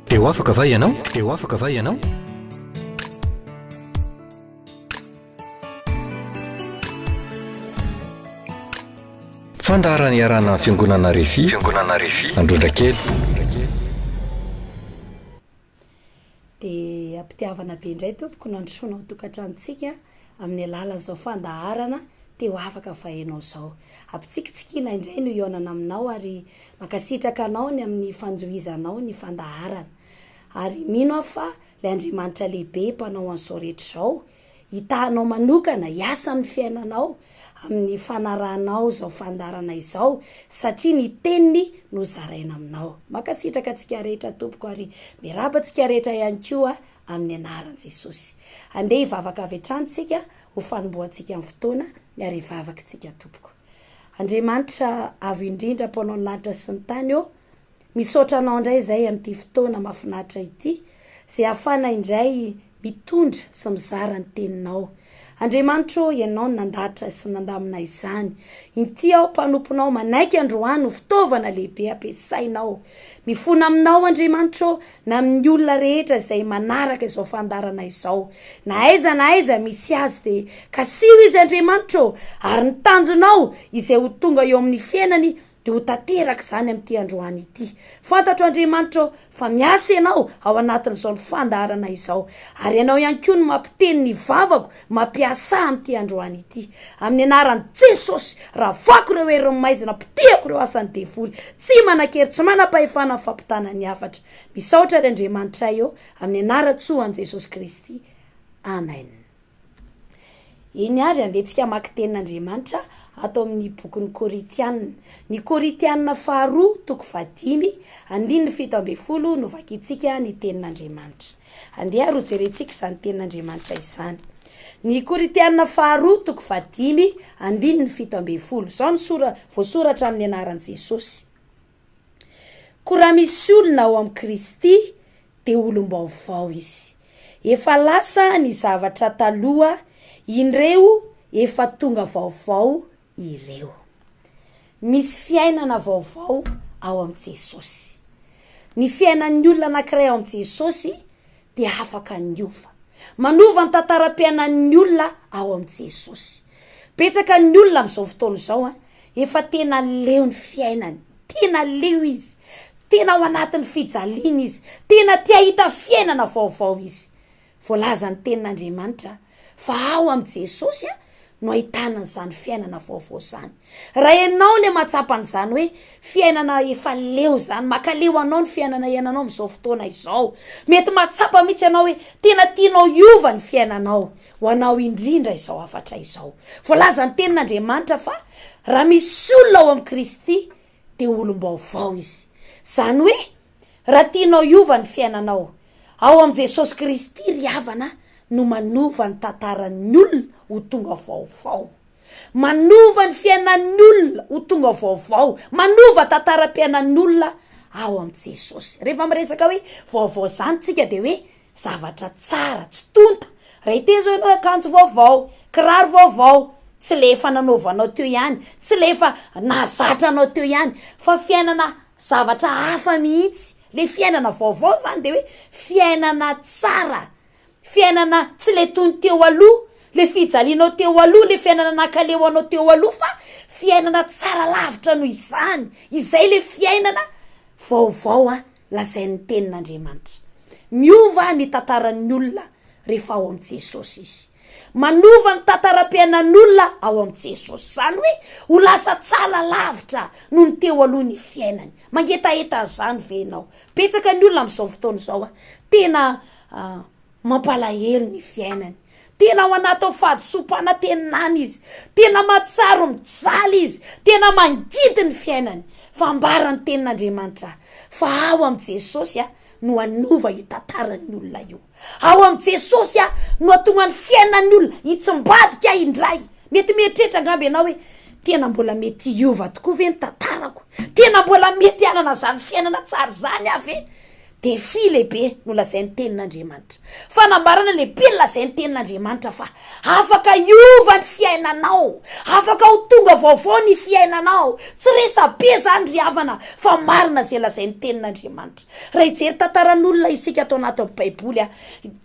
Te ho afaka va ianao? Te ho afaka va ianao? Fandaharana iarahana amin'ny Fiangonana Refi, Fiangonana Refi, Androndrakely. Dia am-pitiavana be indray tompoko no androsoana ao an-tokantranontsika amin'ny alalan'izao fandaharana te ho afaka va ianao izao. Ampitsikitsikiana indray no hihaonana aminao ary mankasitraka anao ny amin'ny fanjohizanao ny fandaharana. Ary mino aho fa ilay Andriamanitra lehibe mpanao an'izao rehetra izao hitahanao manokana hiasa amin'ny fiainanao amin'ny fanarahanao izao fandaharana izao satria ny teniny no zaraina aminao. Mankasitraka antsika rehetra tompoko ary miarahaba antsika rehetra ihany koa amin'ny anaran'i Jesosy. Andeha hivavaka avy hatrany tsika ho fanombohantsika ny fotoana ary hivavaka tsika tompoko. Andriamanitra avo indrindra mpanao ny lanitra sy ny tany ô, Misaotra anao indray izay amin'ity fotoana mahafinaritra ity, izay ahafahana indray mitondra sy mizara ny teninao. Andriamanitra ô, Ianao no nandahatra sy nandamina izany. Inty aho mpanomponao manaiky androany ho fitaovana lehibe ampiasainao. Mifona aminao Andriamanitra ô, na amin'ny olona rehetra izay manaraka izao fandaharana izao. Na aiza na aiza misy azy dia kasiho izy Andriamanitra ô, ary ny tanjonao izay ho tonga eo amin'ny fiainany dia ho tanteraka izany amin'ity androany ity. Fantatro Andriamanitra ô, fa miasa Ianao ao anatin'izao ny fandaharana izao, ary Ianao ihany koa no mampiteny ny vavako mampiasa ahy amin'ity androany ity. Amin'ny anaran'i Jesosy, ravako ireo herin'ny maizina, potehako ireo asan'ny devoly, tsy manan-kery, tsy manam-pahefana amin'ny fampitana ny hafatra. Misaotra ry Andriamanitray ô, amin'ny anaran-tsoa an'i Jesosy Kristy. Amen. Eny àry, andeha tsika hamaky tenin'Andriamanitra ato amin'ny bokin'ny Korintiana. Ny Korintiana faharoa, toko fahadimy, andininy 17 no vakintsika ny tenin'Andriamanitra. Andeha àry hojerentsika izany tenin'Andriamanitra izany. Ny Korintiana faharoa, toko fahadimy, andininy 17. Izao no sora, voasoratra amin'ny anaran'i Jesosy. Koa raha misy olona ao amin'i Kristy, dia olom-baovao izy. Efa lasa ny zavatra taloha, indreo efa tonga vaovao ireo. Misy fiainana vaovao ao amin'i Jesosy. Ny fiainan'ny olona anankiray ao amin'i Jesosy dia afaka niova. Manova ny tantaram-piainan'ny olona ao amin'i Jesosy. Betsaka ny olona amin'izao fotoana izao an, efa tena leo ny fiainany, tena leo izy, tena ao anatin'ny fijaliana izy, tena te hahita fiainana vaovao izy. Voalazan'ny tenin'Andriamanitra fa ao amin'i Jesosy no ahitana an'izany fiainana vaovao izany. Raha ianao le mahatsapa an'izany hoe fiainana efa leo izany, makaleo anao ny fiainana iainanao amin'izao fotoana izao, mety mahatsapa mihitsy ianao hoe tena tianao hiova ny fiainanao, ho anao indrindra izao hafatra izao. Voalazan'ny tenin'Andriamanitra fa raha misy olona ao amin'i Kristy dia olom-baovao izy. Izany hoe Raha tianao hiova ny fiainanao, ao amin'i Jesosy Kristy ry havana no manova ny tantaran'ny olona ho tonga vaovao. Manova ny fiainan'ny olona ho tonga vaovao, manova tantaram-piainan'ny olona ao amin'i Jesosy. Rehefa miresaka hoe vaovao izany tsika dia hoe zavatra tsara, tsy tonta. Raha hiteny zao ianao hoe akanjo vaovao, kiraro vaovao, tsy le efa nanaovanao teo ihany, tsy le efa nahazatra anao teo ihany, fa fiainana zavatra hafa mihitsy. Le fiainana vaovao zany de hoe fiainana tsara, fiainana tsy le toy ny teo aloha, le fijalianao teo aloha, le fiainana nankaleo anao teo aloha fa fiainana tsara lavitra noho izany. Izay le fiainana vaovao an. lazain'ny Tenin'Andriamanitra. Miova ny tantaran'ny olona rehefa ao amin'i Jesosy izy. Manova ny tantaram-piainan'olona ao amin'i Jesosy. Izany hoe ho lasa tsara lavitra noho ny teo aloha ny fiainany. Mangetaheta an'izany ve ianao? Betsaka ny olona amin'izao fotoana izao tena Mampalahelo ny fiainany. Tena ao anatin'ny fahadisoam-panantenana izy. Tena mahatsiaro mijaly izy. Tena mangidy ny fiainany. Fa ambaran'ny tenin'Andriamanitra fa ao amin'i Jesosy no hanova io tantaran'ny olona io. Ao amin'i Jesosy no hahatonga ny fiainan'ny olona hitsimbadika indray. Mety mieritreritra angamba ianao hoe, tena mbola mety hiova tokoa ve ny tantarako? Tena mbola mety hanana izany fiainana tsara izany aho ve? Défi lehibe no lazain'ny tenin'Andriamanitra. Fanambarana lehibe no lazain'ny tenin'Andriamanitra fa afaka hiova ny fiainanao, afaka ho tonga vaovao ny fiainanao. Tsy resa-be izany ry havana fa marina izay lazain'ny tenin'Andriamanitra. Raha hijery tantaran'olona isika ato anatin'ny Baiboly,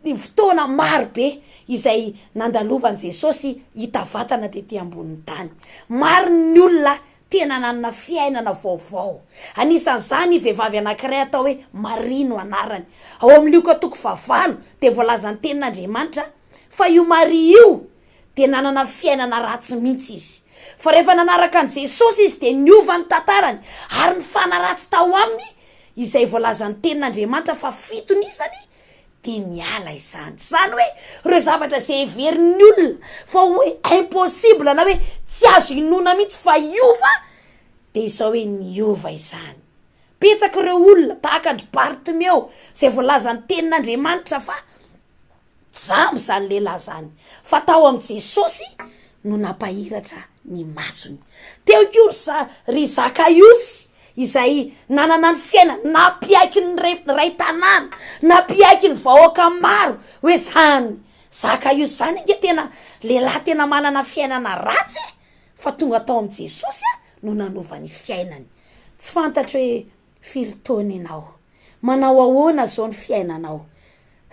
ny fotoana maro be izay nandalovan'i Jesosy hita vatana tety ambonin'ny tany. Maro ny olona tena nanana fiainana vaovao. Anisan'izany vehivavy anankiray atao hoe Maria no anarany. Ao amin'ny Lioka toko fahavalo dia voalazan'ny Tenin'Andriamanitra fa io Maria io dia nanana fiainana ratsy mihitsy izy. Fa rehefa nanaraka an'i Jesosy izy dia niova ny tantarany ary ny fanahy ratsy tao aminy izay voalazan'ny Tenin'Andriamanitra fa fito ny isany dia miala izany. Izany hoe ireo zavatra izay heverin'ny olona fa hoe impossible na hoe tsy azo inoana mihitsy fa hiova dia izao hoe niova izany. Betsaka ireo olona tahaka an-dry Bartimeo izay voalazan'ny tenin'Andriamanitra fa jamba izany lehilahy izany fa tao amin'i Jesosy no nampahiratra ny masony. Teo koa ry za- ry Zakaiosy izay nanana ny fiainana, nampiaiky ny ray tanàna, nampiaiky ny vahoaka maro hoe zany Zakaiosy zany ange tena lehilahy tena manana fiainana ratsy e, fa tonga tao amin'i Jesosy no nanova ny fiainany. Tsy fantatro hoe firy taona ianao, manao ahoana zao ny fiainanao,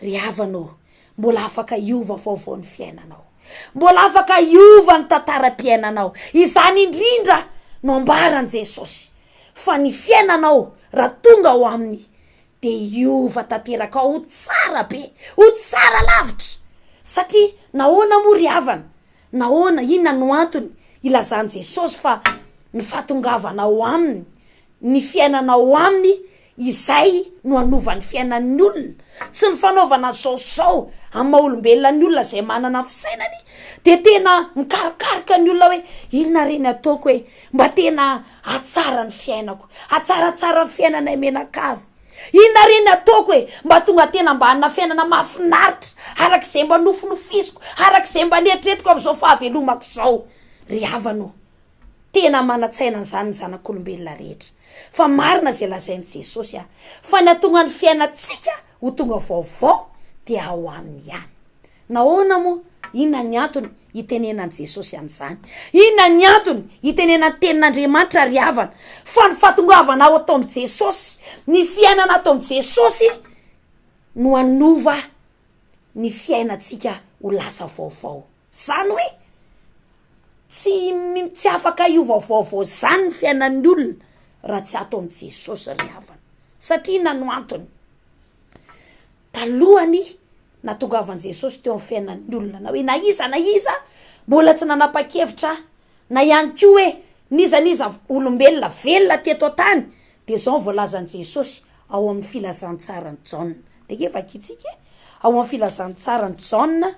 Ry havana ô, mbola afaka hiova vaovao ny fiainanao. Mbola afaka hiova ny tantaram-piainanao. Izany indrindra no ambaran'i Jesosy, fa ny fiainanao raha tonga ao Aminy dia hiova tanteraka ho tsara be, ho tsara lavitra. Satria nahoana moa ry havana? Nahoana? Inona no antony ilazan'i Jesosy fa ny fahatongavana ao Aminy ny fiainana ao aminy izay no hanova ny fiainan'ny olona, tsy ny fanaovana zao sy zao amin'ny maha olombelona ny olona izay manana ny fisainany de tena mikarokaroka ny olona hoe inona re ny ataoko e, mba tena hahatsara ny fiainako, hahatsaratsara ny fiainanay mianakavy, inona re ny ataoko e, mba tonga tena mba hanana fiainana mahafinaritra arak'izay mba nofinofisiko, arak'izay mba neritreretiko amin'izao fahavelomako izao, ry havana ô. Tena manan-tsaina an'izany ny zanak'olombelona rehetra. Fa marina izay lazain'i Jesosy a! Fa ny hahatonga ny fiainantsika ho tonga vaovao dia ao Aminy ihany. Nahoana moa? Inona ny antony itenenan'i Jesosy an'izany? Inona ny antony itenenan'ny Tenin'Andriamanitra ry havana? Fa ny fahatongavana ao ato amin'i Jesosy, ny fiainana ato amin'i Jesosy no hanova ny fiainantsika ho lasa vaovao. Zany hoe tsy tsy afaka hiova vaovao zany ny fiainan'ny olona raha tsy ato amin'i Jesosy ry havana. Satria inona no antony? Talohany nahatongavan'i Jesosy teo amin'ny fiainan'ny olona na hoe na iza na iza mbola tsy nanapa-kevitra na ihany koa hoe n'iza n'iza olombelona velona teto an-tany dia izao no voalazan'i Jesosy ao amin'ny filazantsaran'i Jaona. Dia ange vakintsika e! Ao amin'ny filazantsaran'i Jaona,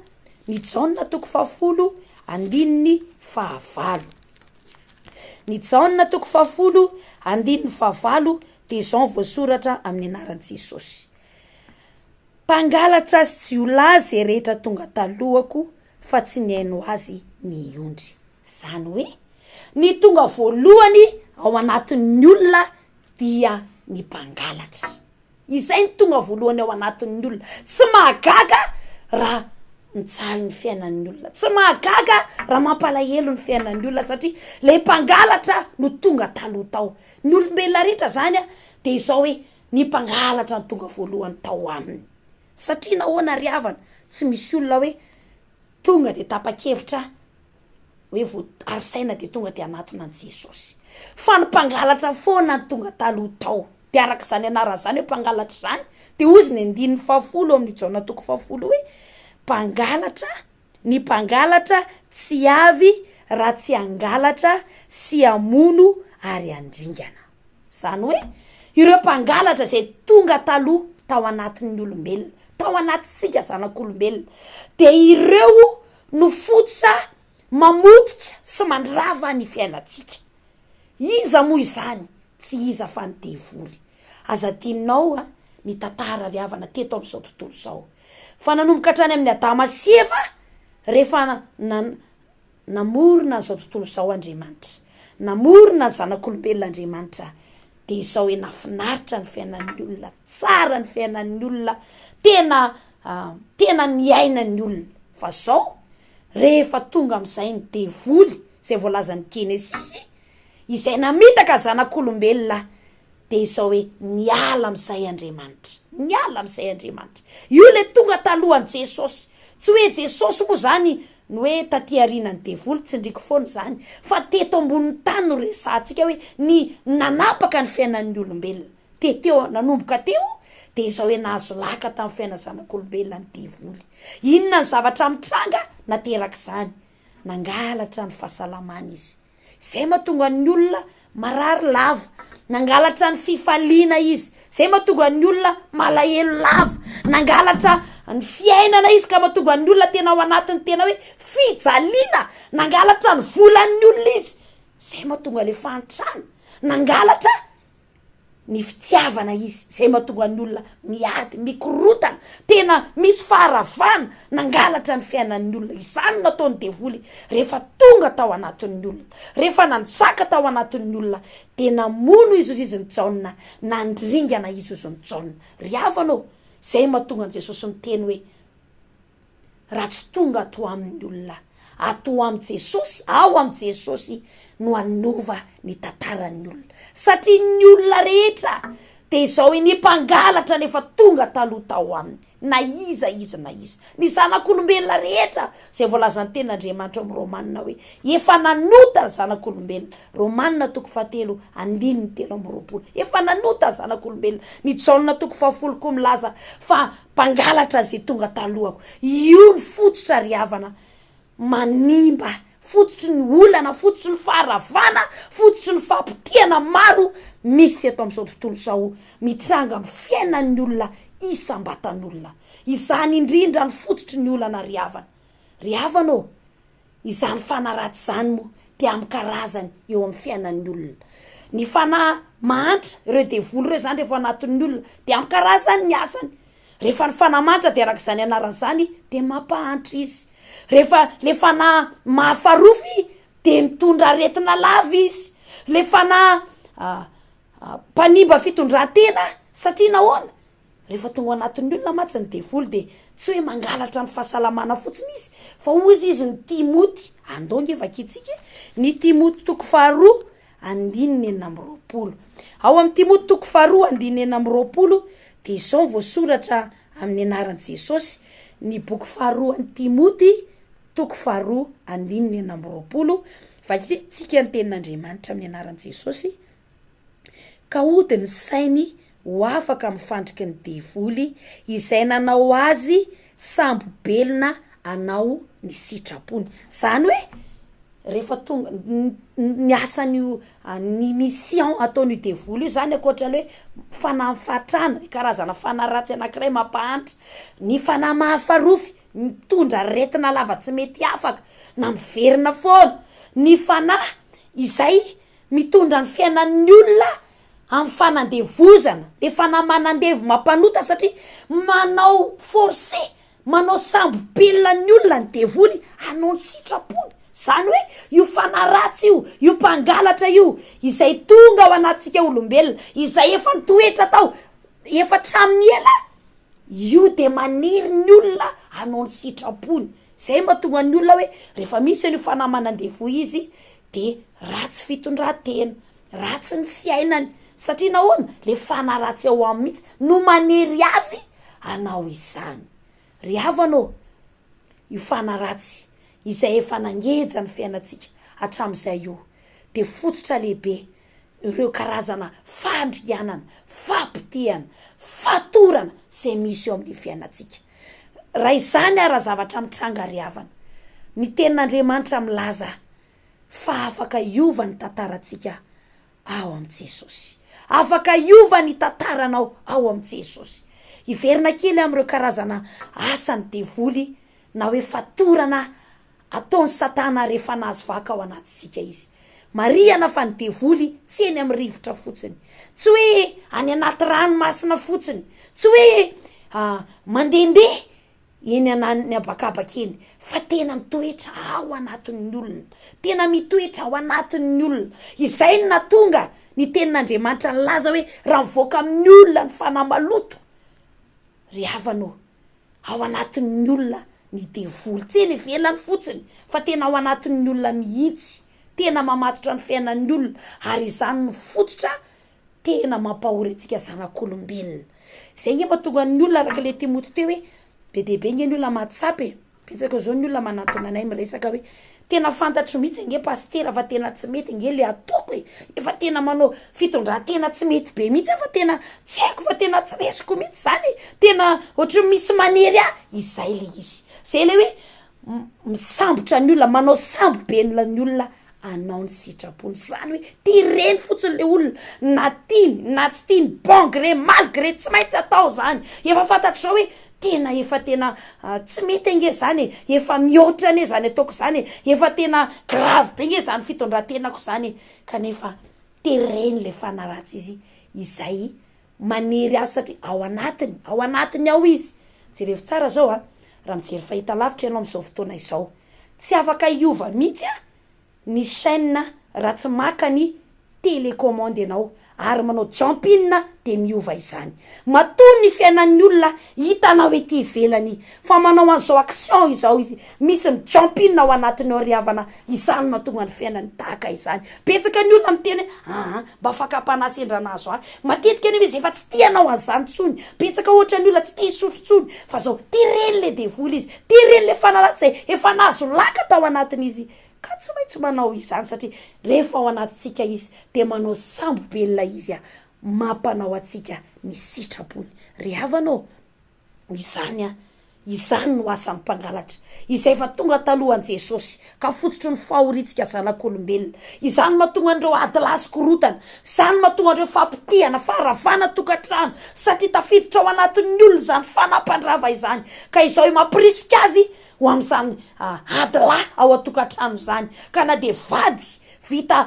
ny Jaona toko fahafolo andininy fahavalo. Ny Jaona toko fahafolo andininy fahavalo dia izao no voasoratra amin'ny anaran'i Jesosy. Mpangalatra sy jiolahy izay rehetra tonga talohako fa tsy nihaino azy ny ondry. Izany hoe, ny tonga voalohany ao anatin'ny olona dia ny mpangalatra. Izay no tonga voalohany ao anatin'ny olona. Tsy mahagaga raha mijaly ny fiainan'ny olona. Tsy mahagaga raha mampalahelo ny fiainan'ny olona satria ilay mpangalatra no tonga taloha tao. Ny olombelona rehetra izany dia izao hoe ny mpangalatra no tonga voalohany tao aminy. Satria nahoana ry havana? Tsy misy olona hoe tonga dia tapa-kevitra hoe vo ary saina dia tonga dia hanatona an'i Jesosy. Fa ny mpangalatra foana no tonga taloha tao. Dia araka izany anarana izany hoe mpangalatra izany, dia hozy ny andininy fahafolo ao amin'ny Jaona toko fahafolo hoe, mpangalatra, ny mpangalatra tsy avy raha tsy hangalatra sy hamono ary handringana. Izany hoe ireo mpangalatra izay tonga taloha tao anatin'ny olombelona, tao anatintsika zanak'olombelona, dia ireo no fototra mamotika sy mandrava ny fiainantsika. Iza moa izany? Tsy iza fa ny devoly. Aza adinonao a, ny tantara ry havana teto amin'izao tontolo izao. Fa nanomboka hatrany amin'i Adama sy Eva, rehefa namorona an'izao tontolo izao Andriamanitra, namorona ny zanak'olombelona Andriamanitra, dia izao hoe nafinaritra ny fiainan'ny olona, tsara ny fiainan'ny olona, tena tena miaina ny olona. Fa zao, rehefa tonga amin'izay ny devoly, izay voalazan'ny Genesisy, izay namitaka zanak'olombelona, dia izao hoe niala amin'izay Andriamanitra, niala amin'izay Andriamanitra. Io ilay tonga talohan'i Jesosy. Tsy hoe Jesosy moa izany no hoe taty aorianan'ny devoly, tsindriako foana izany, fa teto ambonin'ny tany no resahantsika hoe ny nanapaka ny fiainan'ny olombelona. Dia teo, nanomboka teo, dia izao hoe nahazo laka tamin'ny fiainan'ny zanak'olombelona ny devoly. Inona ny zavatra mitranga naterak'izany? Nangalatra ny fahasalamana izy. Izay mahatonga ny olona marary lava. Nangalatra ny fifaliana izy. Izay mahatonga ny olona malahelo lava. Nangalatra ny fiainana izy ka mahatonga ny olona tena ao anatin'ny tena hoe fijaliana. Nangalatra ny volan'ny olona izy. Izay mahatonga le fahantrana. Nangalatra ny fitiavana izy, zay mahatonga ny olona miady, mikorotana, tena misy faharavana, nangalatra ny fiainan'ny olona, izany no nataon'ny devoly rehefa tonga tao anatin'ny olona, rehefa nanjaka tao anatin'ny olona, de namono izy ozy izy ny Jaona, nandringana izy ozy ny Jaona, ry havana ô, zay mahatonga an'i Jesosy miteny hoe. raha tsy tonga ato aminy olona, ato amin'i Jesosy, ao amin'i Jesosy no hanova ny tantaran'ny olona. Satria ny olona rehetra dia izao ny mpangalatra nefa tonga taloha tao aminy, na iza izy na iza. Ny zanak'olombelona rehetra izay voalazan'ny tenin'Andriamanitra ao amin'ny Romana hoe efa nanota ny zanak'olombelona. Romana toko fahatelo andininy 23. Efa nanota ny zanak'olombelona. Ny Jaona toko fahafolo koa milaza fa Mpangalatra izay tonga talohako. Io ny fototra ry havana manimba, fototry ny olana, fototry ny faharavana, fototry ny fahapotehana maro misy eto amin'izao tontolo izao, mitranga amin'ny fiainan'ny olona isam-batan'olona. Izany indrindra ny fototry ny olana ry havana. Ry havana ô! Izany fanahy ratsy izany moa dia amin'ny karazany eo amin'ny fiainan'ny olona. Ny fanahy mahantra, ireo devoly ireo izany rehefa ao anatin'ny olona dia amin'ny karazany ny asany. Rehefa ny fanahy mahantra dia araka izany anarany izany dia mampahantra izy. Rehefa le fanahy mahafarofy dia mitondra aretina lava izy. Le fanahy mpanimba fitondran-tena satria nahoana? Rehefa tonga ao anatin'ny olona mantsy ny devoly dia tsy hoe mangalatra ny fahasalamana fotsiny izy fa hozy izy ny Timoty, andao nge vakintsika e, ny Timoty toko faharoa andininy 26. Ao amin'ny Timoty toko faharoa andininy 26 dia izao ny voasoratra amin'ny anaran'i Jesosy, ny boky faharoan'i Timoty toko faharoa andininy 26, vakintsika ny tenin'Andriamanitra amin'ny anaran'i Jesosy. Ka hody ny sainy ho afaka amin'ny fandriky ny devoly izay nanao azy sambo-belona hanao ny sitrapony. Izany hoe rehefa tonga ny asan'io ny mission ataon'io devoly io zany ankoatra le hoe fanahy mifatrana, ny karazana fanahy ratsy anankiray mampahantra, ny fanahy mahafarofy mitondra aretina lava tsy mety afaka na miverina foana, ny fanahy izay mitondra ny fiainan'ny olona amin'ny fanandevozana, le fanahy manandevo mampanota satria manao forcé, manao sambo-belona ny olona ny devoly hanao ny sitrapony, zany hoe io fanahy ratsy io, io mpangalatra io, izay tonga ao anatintsika olombelona, izay efa nitoetra tao efa hatramin'ny ela, io de manery ny olona hanao ny sitrapony, zay mahatonga ny olona hoe rehefa misy an'io fanahy manandevo izy de ratsy fitondran-tena, ratsy ny fiainany, satria nahoana? Le fanahy ratsy ao aminy mihitsy no manery azy hanao izany. Ry havana ô, io fanahy ratsy izay efa nangeja ny fiainantsika hatramin'izay io de fototra lehibe ireo karazana fandrianana, fahapotehana, fatorana izay misy eo amin'ny fiainantsika. Raha izany ara zavatra mitranga ry havana, ny tenin'Andriamanitra milaza fa afaka hiova ny tantarantsika ao amin'i Jesosy. Afaka hiova ny tantaranao ao amin'i Jesosy. Hiverina kely amin'ireo karazana asan'ny devoly na hoe fatorana Ataon'i Satana rehefa nahazo vaka ao anatintsika izy. Marihana fa ny devoly tsy eny amin'ny rivotra fotsiny. Tsy hoe any anaty ranomasina fotsiny. Tsy hoe mandehandeha eny an'ny habakabaka eny, fa tena mitoetra ao anatin'ny olona. Tena mitoetra ao anatin'ny olona. Izay no nahatonga. Ny tenin'Andriamanitra nilaza hoe raha mivoaka amin'ny olona ny fanahy maloto, ry havana ô, ao anatin'ny olona ny devoly. Tsy eny ivelany fotsiny fa tena ao anatin'ny olona mihitsy. Tena mamatotra ny fiainan'ny olona ary izany no fototra tena mampahory antsika zanak'olombelona. Izay nge mahatonga ny olona araka le Timoty teo hoe be dia be nge ny olona mahatsapa e. Betsaka zao ny olona manantona anay miresaka hoe tena fantatro mihitsy ange pasitera fa tena tsy mety ange le ataoko e, efa tena manao fitondran-tena tsy mety be mihitsy aho fa tena tsy haiko fa tena tsy resiko mihitsy zany e, tena ohatran'ny misy manery ahy, izay le izy, zay le hoe misambotra ny olona, manao sambo-belona ny olona hanao ny sitrapony, zany hoe tireny fotsiny le olona na tiany na tsy tiany, bon gré mal gré tsy maintsy atao zany, efa fantatro zao hoe tena efa tena tsy mety ange zany e, efa mihoatra anie zany ataoko zany e, efa tena grave be nge zany fitondran-tenako zany e, kanefa tereny le fanahy ratsy izy izay manery azy satria ao anatiny, ao anatiny ao izy, jerevo tsara zao a, raha mijery fahitalavitra ianao am'zao fotoana izao, tsy afaka hiova mihitsy a ny chaîne raha tsy maka ny télécommande ianao ary manao jump in de miova izany. Matoa ny fiainan'ny olona hitanao ety ivelany fa manao an'izao action izao izy, misy mi jump in ao anatiny ao ry havana, izany no mahatonga ny fiainany tahaka izany. Betsaka ny olona miteny hoe aa mba fakam-panahy sendra nahazo ahy. Matetika anefa izy efa tsy tia hanao an'izany intsony. Betsaka ohatra ny olona tsy tia hisotro intsony fa zao tereny le devoly izy, tereny le fanahy ratsy izay efa nahazo laka tao anatiny izy ka tsy maintsy manao izany satria rehefa ao anatintsika izy dia manao sambo-belona izy mampanao antsika ny sitrapony. Ry havana ô, izany an, izany no asan'ny mpangalatra, izay efa tonga talohan'i Jesosy, ka fototry ny fahoriantsika zanak'olombelona. Izany no mahatonga an'ireo ady lahy sy korontana, izany no mahatonga an'ireo fampotehana, faharavana tokantrano, satria tafiditra ao anatin'ny olona izany fanahy mpandrava izany, ka izao mampirisika azy ho amin'izany ady lahy ao an-tokantrano izany, ka na dia vady vita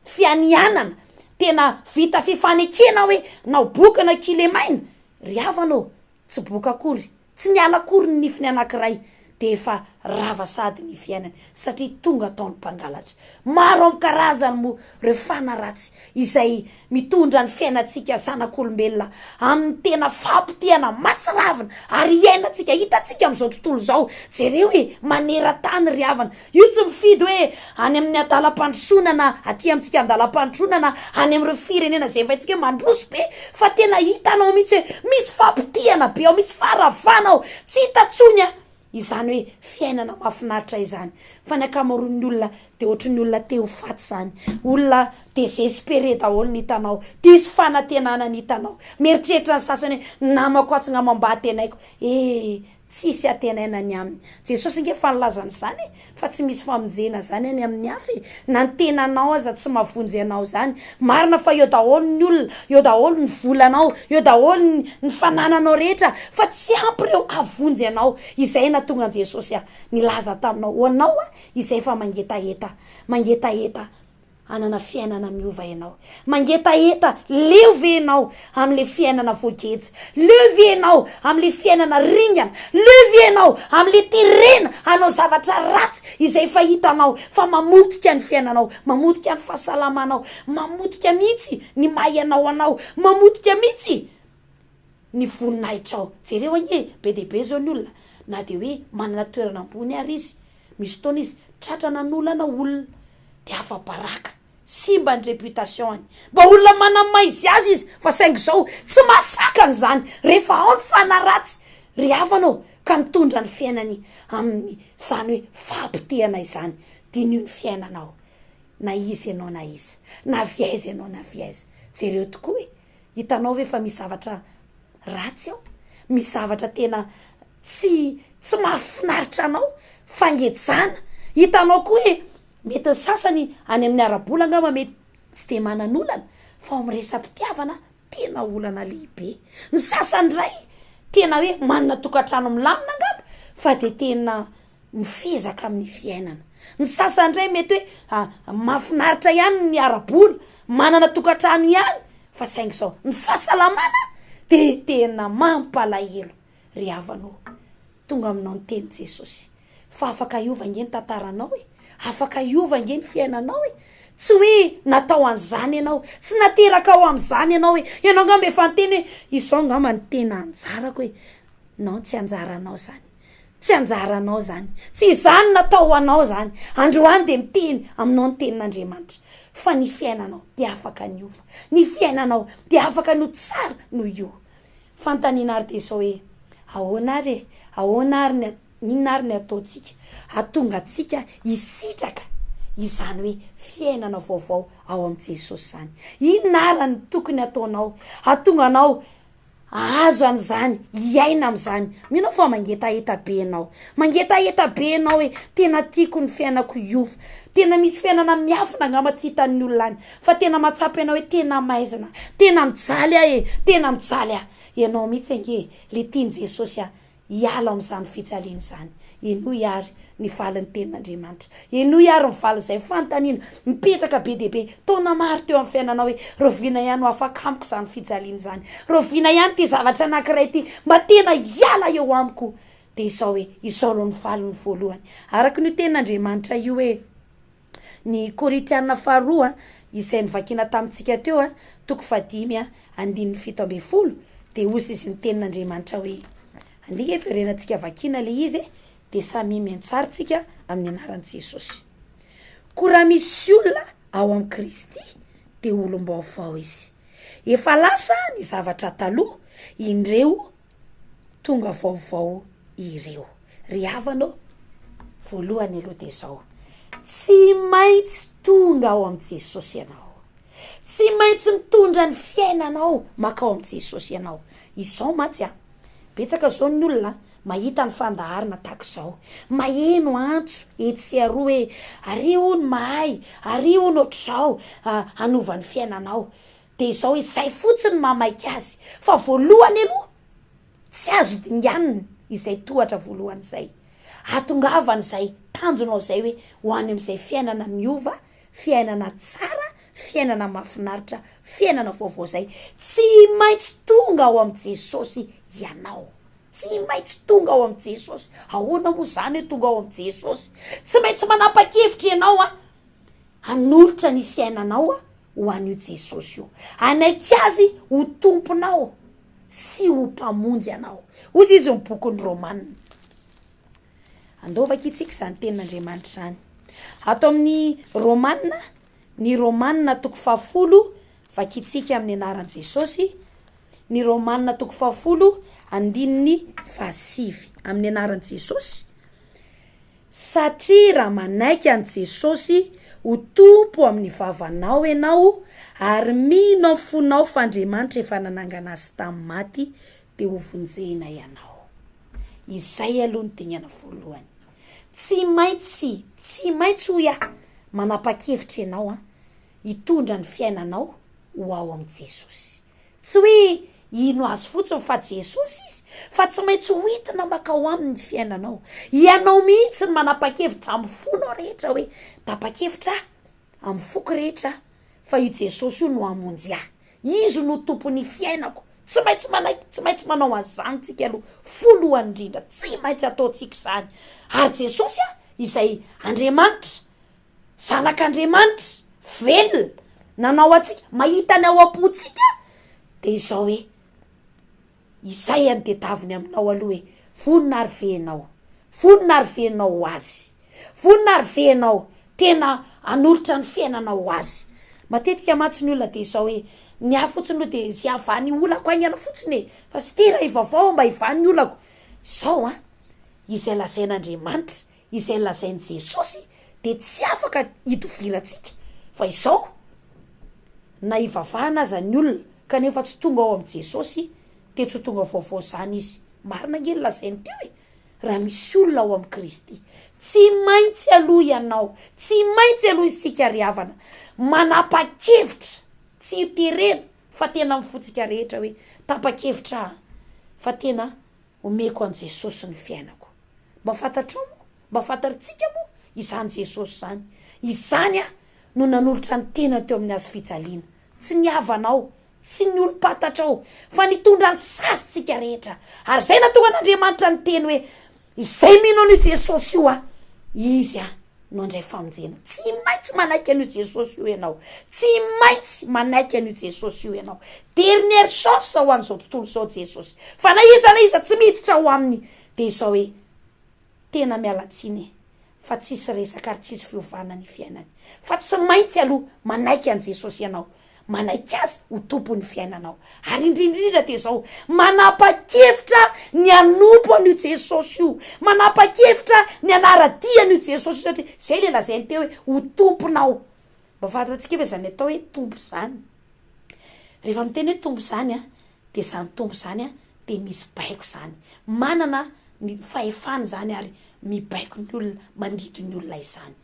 fianianana, tena vita fifanekena hoe na ho boka na kilemaina, ry havana ô, tsy boka akory, tsy niala akory ny nifiny anankiray dia efa rava sahady ny fiainany satria tonga tao ny mpangalatra. Maro amin'ny karazany moa ireo fana ratsy izay mitondra ny fiainantsika zanak'olombelona amin'ny tena fahapotehana mahatsiravina ary iainantsika, hitantsika amin'izao tontolo izao. Jereo e, maneran-tany ry havana. Io tsy mifidy hoe any amin'ny adalam-pandrosoana na aty amintsika andalam-pandrosoana na any amin'ireo firenena izay efa haintsika hoe mandroso be fa tena hitanao mihitsy hoe misy fahapotehana be ao, misy faharavana ao, tsy hita intsony an! izany hoe fiainana mahafinaritra izany fa ny ankamaroan'ny olona dia ohatry ny olona te ho faty izany, olona desespere daholo ny hitanao, diso fanantenana ny hitanao, mieritreritra ny sasany hoe ny namako atsy angamba mba antenaiko, ee tsisy antenaina ny aminy, Jesosy ange efa nilaza an'izany e, fa tsy misy famonjena zany any amin'ny hafa e, na ny tenanao aza tsy mahavonjy anao zany, marina fa eo daholo ny olona, eo daholo ny volanao, eo daholo ny ny fanananao rehetra, fa tsy ampy ireo hahavonjy anao, izay nahatonga an'i Jesosy nilaza taminao, ho anao izay efa mangetaheta, mangetaheta. Hanana fiainana miova ianao. Mangetaheta, leo ve ianao amin'ilay fiainana voageja? Leo ve ianao amin'ilay fiainana ringana? Leo ve ianao amin'ilay terena hanao zavatra ratsy izay efa hitanao fa mamotika ny fiainanao, mamotika ny fahasalamanao, mamotika mihitsy ny maha ianao anao, mamotika mihitsy ny voninahitrao? Jereo ange e, be dia be izao ny olona na dia hoe manana toerana ambony ary izy, Misy fotoana izy tratra nanolana olona de afa-baraka, simba ny réputation-ny. Mba olona manamaizy azy izy fa saingy izao tsy mahasakana izany rehefa ao ny fanahy ratsy ry havana ô ka mitondra ny fiainany amin'izany hoe fahapotehana izany. Diniho ny fiainanao na iza ianao na iza, na avy aiza ianao na avy aiza. Jereo tokoa e! Hitanao ve fa misy zavatra ratsy ao? Misy zavatra tena tsy tsy mahafinaritra anao, fangejana. Hitanao koa hoe mety ny sasany any amin'ny ara-bola angamba mety tsy de manan'olana fa ao amin'ny resa-pitiavana tena olana lehibe. Ny sasany indray tena hoe manana tokantrano milamina angamba fa de tena mifezaka amin'ny fiainana. Ny sasany indray mety hoe mahafinaritra ihany ny ara-bola, manana tokantrano ihany fa saingy izao ny fahasalamana de tena mampalahelo. Ry havana ô, tonga aminao ny tenin'i Jesosy. Fa afaka hiova ange ny tantaranao e! Afaka hiova ange ny fiainanao e! Tsy hoe natao an'izany ianao, tsy nateraka ao amin'izany ianao e! Ianao angamba efa niteny hoe izao angamba no tena anjarako e! Non, tsy anjaranao izany. Tsy anjaranao izany. Tsy izany natao ho anao izany. Androany dia miteny aminao ny tenin'Andriamanitra fa ny fiainanao dia afaka niova. Ny fiainanao dia afaka ny ho tsara noho io. Fanontaniana ary dia izao hoe, ahoana ary e? Ahoana ary ny Inona ary ny ataontsika hahatonga antsika hisitraka izany hoe fiainana vaovao ao amin'i Jesosy izany? Inona ary no tokony hataonao hahatonga anao hahazo an'izany, hiaina amin'izany? Mino aho fa mangetaheta be ianao. Mangetaheta be ianao hoe tena tiako ny fiainako hiova. Tena misy fiainana miafina angamba tsy hitan'ny olona any, fa tena mahatsapa ianao hoe tena maizina, tena mijaly aho e, tena mijaly aho. Ianao mihitsy ange e, le tian'i Jesosy aho. Hiala amin'izany fijaliana izany. Henoy àry ny valin'ny Tenin'Andriamanitra. Henoy àry ny valin'izay fanontaniana mipetraka be dia be taona maro teo amin'ny fiainanao hoe, Rahoviana ihany ho afaka amiko izany fijaliana izany? Rahoviana ihany ity zavatra anankiray ity mba tena hiala eo amiko? Dia izao hoe, izao aloha ny valiny voalohany. Araka an'io Tenin'Andriamanitra io hoe. Ny Korintiana faharoa izay novakiana tamintsika teo, toko fahadimy andininy 17, dia hozy izy ny tenin'Andriamanitra hoe, andeha hiverenantsika vakiana ilay izy e, dia samia mihaino tsara tsika amin'ny anaran'i Jesosy. Koa raha misy olona ao amin'i Kristy dia olom-baovao izy. Efa lasa ny zavatra taloha, indreo tonga vaovao ireo. Ry havana ô, voalohany aloha dia izao, tsy maintsy tonga ao amin'i Jesosy ianao. Tsy maintsy mitondra ny fiainanao makao amin'i Jesosy ianao. Izao mantsy an, betsaka izao ny olona mahita ny fandaharana tahaka izao, maheno antso etsy sy aroa hoe ary hono mahay, ary hono ohatr'izao, hanova ny fiainanao. Dia izao izay fotsiny maha maika azy fa voalohany aloha tsy azo dinganina izay tohatra voalohany izay. Ahatongavana izay tanjonao izay hoe ho any amin'izay fiainana miova, fiainana tsara, fiainana mahafinaritra, fiainana vaovao izay. Tsy maintsy tonga ao amin'i Jesosy ianao. Tsy maintsy tonga ao amin'i Jesosy. Ahoana moa izany hoe tonga ao amin'i Jesosy? Tsy maintsy manapa-kevitra ianao an, hanolotra ny fiainanao ho an'io Jesosy io. Hanaiky Azy ho Tomponao sy ho Mpamonjy anao. Hozy izy ny bokin'ny Romana. Andao vakintsika izany tenin'Andriamanitra izany. Ato amin'ny Romana, ny Romana toko fahafolo, vakintsika amin'ny anaran'i Jesosy, ny Romana toko fahafolo, andininy fahasivy, amin'ny anaran'i Jesosy. Satria raha manaiky an'i Jesosy ho Tompo amin'ny vavanao ianao ary mino amin'ny fonao fa Andriamanitra efa nanangana Azy tamin'ny maty dia ho vonjena ianao. Izay aloha ny dingana voalohany. Tsy maintsy, tsy maintsy hoy aho, manapa-kevitra ianao an, hitondra ny fiainanao ho ao amin'i Jesosy. Tsy hoe hino azy fotsiny fa Jesosy izy, fa tsy maintsy ho entina mankao aminy ny fiainanao. Ianao mihitsy no manapa-kevitra amin'ny fonao rehetra hoe tapa-kevitra aho amin'ny foko rehetra fa io Jesosy io no hamonjy ahy. Izy no tompon'ny fiainako. Tsy maintsy manaiky, tsy maintsy manao an'izany tsika aloha, voalohany indrindra, tsy maintsy ataontsika izany. Ary Jesosy izay Andriamanitra, Zanak'Andriamanitra velona nanao antsika, mahita ny ao am-pontsika, dia izao hoe, izay any tedaviny aminao aloha hoe, vonona ary ve ianao? Vonona ary ve ianao ho Azy? Vonona ary ve ianao tena hanolotra ny fiainanao ho Azy? Matetika mantsy ny olona dia izao hoe, ny ahy fotsiny aloha dia izay havaha ny olako haingana fotsiny e, pasitera ivavaho mba hivaha ny olako. Izao an, izay lazain'Andriamanitra izay lazain'i Jesosy dia tsy afaka hidovirantsika fa izao na hivavahana aza ny olona kanefa tsy tonga ao amin'i Jesosy dia tsy ho tonga vaovao izany izy. Marina ange ny lazainy teo e! Raha misy olona ao amin'i Kristy, tsy maintsy aloha ianao, tsy maintsy aloha isika ry havana manapa-kevitra, tsy terena fa tena amin'ny fontsika rehetra hoe tapa-kevitra aho fa tena omeko an'i Jesosy ny fiainako. Mba fantatrao moa? Mba fantatrtsika moa izany Jesosy izany? Izany a no nanolotra ny tenany teo amin'ny hazo fijaliana. Tsy ny havanao, tsy ny olom-pantatrao, fa nitondra ny sazintsika rehetra. Ary izay nahatonga an'Andriamanitra niteny hoe, Izay mino an'io Jesosy io a, izy a no handray famonjena. Tsy maintsy manaiky an'io Jesosy io ianao. Tsy maintsy manaiky an'io Jesosy io ianao. Dernière chance ho an'izao tontolo izao Jesosy. Fa na iza na iza tsy miditra ao aminy dia izao hoe tena miala tsiny e. Fa tsisy resaka ary tsisy fiovana ny fiainany. Fa tsy maintsy aloha manaiky an'i Jesosy ianao. Manaiky Azy ho Tompon'ny fiainanao. Ary indrindra indrindra dia izao, manapa-kevitra ny hanompo an'io Jesosy io. Manapa-kevitra ny hanara-dia an'io Jesosy io satria izay ilay lazainy teo hoe ho Tomponao. Mba fantatsika ve izany atao hoe Tompo izany? Rehefa miteny hoe Tompo izany an, dia izany Tompo izany an, dia misy baiko izany. Manana ny fahefana izany ary mibaiko ny olona, mandidy ny olona izany.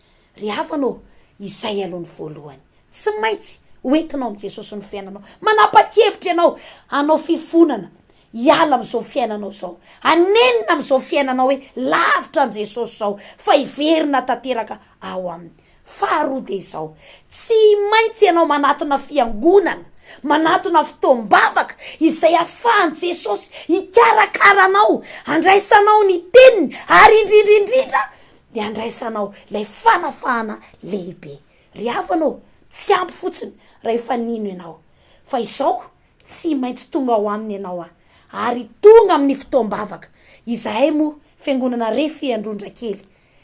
Ry havana ô, izay aloha ny voalohany. Tsy maintsy ho entinao amin'i Jesosy ny fiainanao. Manapa-kevitra ianao hanao fifonana, hiala amin'izao fiainanao izao. Hanenina amin'izao fiainanao hoe lavitra an'i Jesosy izao, fa hiverina tanteraka ao Aminy. Faharoa dia izao, tsy maintsy ianao manatona fiangonana, manatona fotoam-bavaka izay ahafahan'i Jesosy hikarakara anao, handraisanao ny Teniny, ary indrindra indrindra ny handraisanao ilay fanafahana lehibe. Ry havana ô, tsy ampy fotsiny raha efa nino ianao, fa izao tsy maintsy tonga ao aminy ianao a, ary tonga amin'ny fotoam-bavaka. Izahay moa, Fiangonana Refi Androndrakely,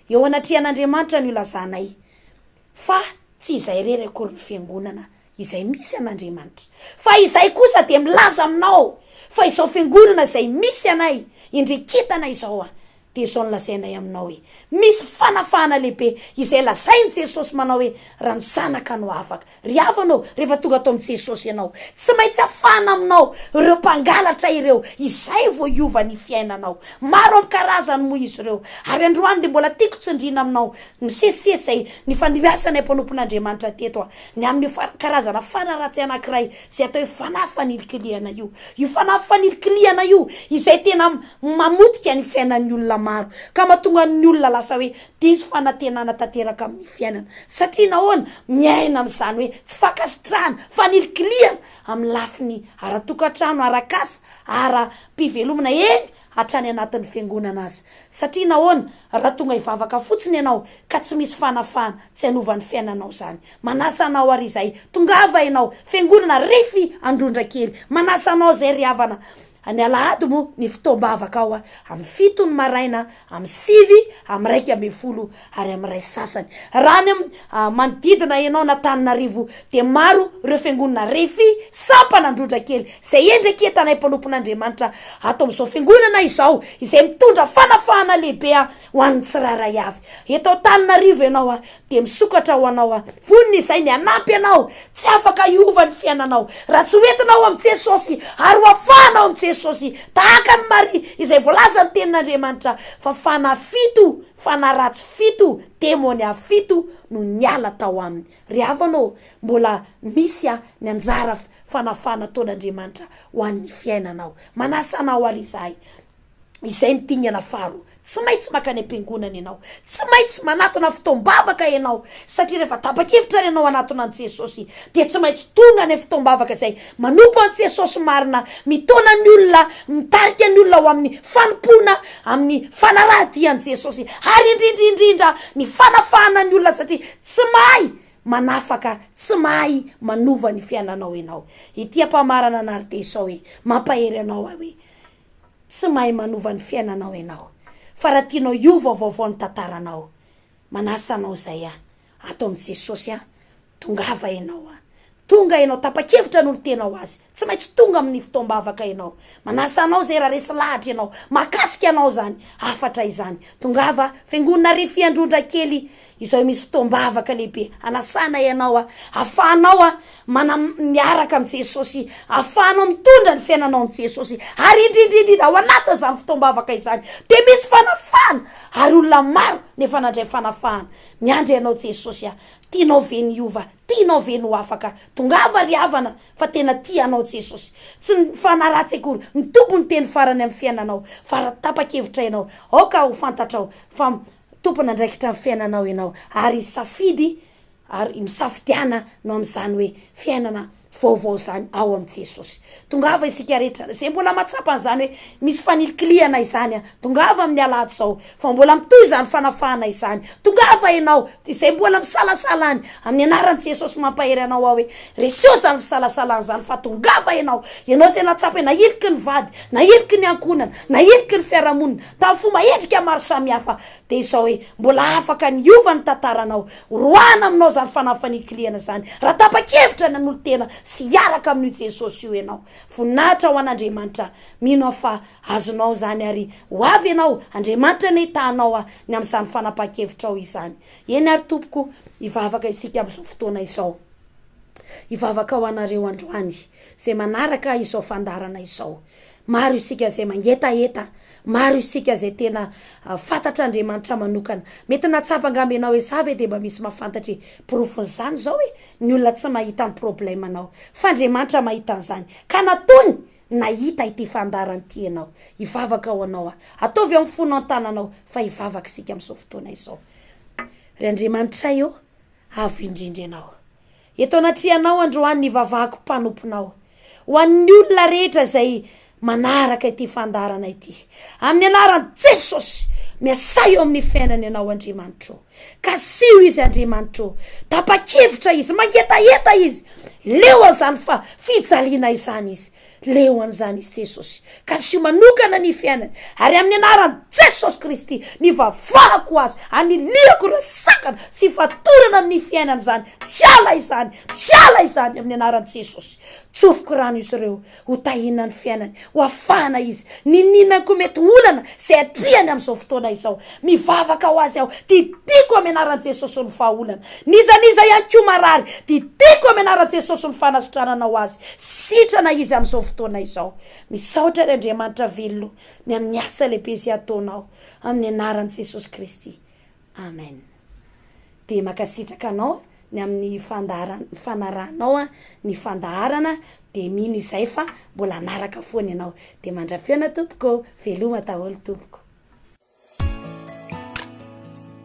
eo anatrehan'Andriamanitra no ilazanay fa tsy izay irery akory ny Fiangonana izay misy an'Andriamanitra, fa izahay kosa dia milaza aminao fa izao Fiangonana izay misy anay, indrikitana izao a, Dia izao no lazainay aminao hoe, misy fanafahana lehibe izay lazain'i Jesosy manao hoe, raha ny Zanaka no afaka. Ry havana ô, rehefa tonga ato amin'i Jesosy ianao, tsy maintsy afahana aminao ireo mpangalatra ireo, izay vao hiova ny fiainanao. Maro amin'ny karazany moa izy ireo. Ary androany dia mbola tiako tsindriana aminao, misesisesy izay nifandimbiasanay mpanompon'Andriamanitra teto, ny amin'io karazana fanahy ratsy anankiray izay atao hoe fanahy fanilikilihana io. Io fanahy fanilikilihana io izay tena mamotika ny fiainan'ny olona maro ka mahatonga ny olona lasa hoe diso fanantenana tanteraka amin'ny fiainana. Satria nahoana? Miaina amin'izany hoe tsy fankasitrahana, fanilikilihana amin'ny lafiny ara-tokantrano, ara-kasa, ara-pivelomana, eny hatrany anatin'ny fiangonana aza. Satria nahoana? Raha tonga hivavaka fotsiny ianao ka tsy misy fanafahana, tsy hanova ny fiainanao izany. Manasa anao àry izahay, tongava ianao, fiangonana Refy Androndrakely. Manasa anao izay ry havana. Ny alahady moa ny fotoam-bavaka ao amin'ny fito ny maraina, amin'ny sivy, amin'ny 11 ary amin'ny iray sasany. Raha any amin'ny manodidina ianao an'Antananarivo dia maro ireo fiangonana Refi, sampana Androndrakely, izay endreketanay mpanompon'Andriamanitra ato amin'izao fiangonana izao, izay mitondra fanafahana lehibe ho an'ny tsirairay avy. Eto Antananarivo ianao dia misokatra ho anao. Vonona izay ny hanampy anao. Tsy afaka hiova ny fiainanao raha tsy hoentinao amin'i Jesosy ary ho afahanao amin'i Jesosy tahaka an'i Maria izay voalazan'ny tenin'Andriamanitra fa fanahy fito, fanahy ratsy fito, demonia fito no niala tao aminy. Ry havana ô, mbola misy ny anjara fanafahana ataon'Andriamanitra ho an'ny fiainanao. Manasa anao àry izahay. Izay ny dingana faharoa. Tsy maintsy mankany am-piangonana ianao. Tsy maintsy manatona fotoam-bavaka ianao. Satria rehefa tapa-kevitra ary ianao hanatona an'i Jesosy, dia tsy maintsy tonga any amin'ny fotoam-bavaka izay manompo an'i Jesosy marina, mitaona ny olona, mitarika ny olona ho amin'ny fanompoana, amin'ny fanaraha-dia an'i Jesosy, ary indrindra indrindra ny fanafahana ny olona satria tsy mahay manafaka, tsy mahay manova ny fiainanao ianao. Ity am-pamaranana ary dia izao hoe, mampahery anao aho hoe, Tsy mahay manova ny fiainanao ianao fa raha tianao hiova vaovao ny tantaranao manasa anao izay aho ato amin'i Jesosy aho tongava ianao aho tonga ianao tapa-kevitra ny olon-tenao azy tsy maintsy tonga amin'ny fotoam-bavaka ianao manasa anao izay raha resy lahatra ianao mahakasika anao izany hafatra izany tongava fiangonana Refi Androndra kely izao misy fotoam-bavaka lehibe hanasana ianao aho afahanao aho mana miaraka amin'i Jesosy, ahafahanao mitondra ny fiainanao amin'i Jesosy, ary indrindra indrindra ao anatin'izany fotoam-bavaka izany dia misy fanafahana, ary olona maro no efa nandray fanafahana. Miandry anao Jesosy a! Tianao ve ny hiova? Tianao ve ny ho afaka? Tongava ry havana fa tena tia anao Jesosy. Tsy ny fanahy ratsy akory mitombo ny teny farany amin'ny fiainanao, fa raha tapa-kevitra ianao, aoka ho fantatrao fa tompon'andraikitra ny fiainanao ianao, ary safidy Ary misafidiana no amin'izany hoe fiainana. vaovao izany ao amin'i Jesosy. Tongava isika rehetra izay mbola mahatsapa an'izany hoe misy fanilikilihana izany an, tongava amin'ny alahady izao fa mbola mitohy izany fanafahana izany. Tongava ianao izay mbola misalasala any, amin'ny anaran'i Jesosy mampahery anao aho hoe reseo izany fisalasalana izany fa tongava ianao. Ianao izay nahatsapa hoe nahiliky ny vady, nahiliky ny ankohonana, nahiliky ny fiarahamonina tamin'ny fomba endrika maro samihafa dia izao hoe mbola afaka ny hiova ny tantaranao, Roahina aminao izany fanahy fanilikilihana izany, raha tapa-kevitra ny hanolo-tena sy hiaraka amin'io Jesosy io ianao. Voninahitra ho an'Andriamanitra. Mino aho fa azonao izany ary ho avy ianao, Andriamanitra anie hitaha anao ny amin'izany fanapahan-kevitrao izany. Eny ary tompoko, hivavaka isika amin'izao fotoana izao. Hivavaka ho anareo androany izay manaraka izao fandaharana izao. Maro isika izay mangetaheta, maro isika izay tena fantatr'Andriamanitra manokana. Mety nahatsapa angamba ianao hoe za ve dia mba misy mahafantatra e? Porofon'izany izao e, ny olona tsy mahita ny problème-nao, fa Andriamanitra mahita an'izany. Ka nataony nahita ity fandaharana ity ianao. Hivavaka ho anao aho. Ataovy eo amin'ny fonao ny tananao fa hivavaka isika amin'izao fotoana izao. Ry Andriamanitray ô, Avo indrindra Ianao. Eto anatrehanao androany ny vavahako mpanomponao, ho an'ny olona rehetra izay manaraka ity fandaharana ity. Amin'ny anaran'i Jesosy, miasà eo amin'ny fiainany Ianao Andriamanitro. Kasiho izy Andriamanitro. Tapa-kevitra izy, mangetaheta izy. Leo an'izany fa fijaliana izany izy. Leo an'izany izy Jesosy. Kasiho manokana ny fiainany. Ary amin'ny anaran'i Jesosy Kristy, nivavahako ho azy, anilihako ireo sakana sy fatorana amin'ny fiainany izany. Hiala izany, hiala izany amin'ny anaran'i Jesosy. Tsofiko rano izy ireo, ho tahiana ny fiainany, ho afahana izy. Niniana koa mety olana izay atrehany amin'izao fotoana izao. Mivavaka ho azy aho, didiko amin'ny anaran'i Jesosy ny vahaolana. N'iza n'iza ihany koa marary, didiko amin'ny anaran'i Jesosy ny fanasitranana ho azy. Sitrana izy amin'izao fotoana izao. Misaotra ry Andriamanitra velona o, ny amin'ny asa lehibe izay ataonao, amin'ny anaran'i Jesosy Kristy. Amen. Dia mankasitraka anao ny amin'ny fandaharan- fanarahanao ny fandaharana, dia mino izay fa mbola hanaraka foana ianao. Dia mandra-pihaona tompoko ô, veloma daholo tompoko.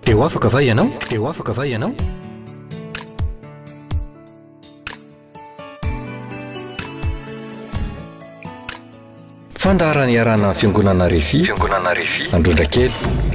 Te ho afaka va ianao? Te ho afaka va ianao? Fandaharana iarahana amin'ny Fiangonana Refi, Fiangonana Refi, Androndrakely.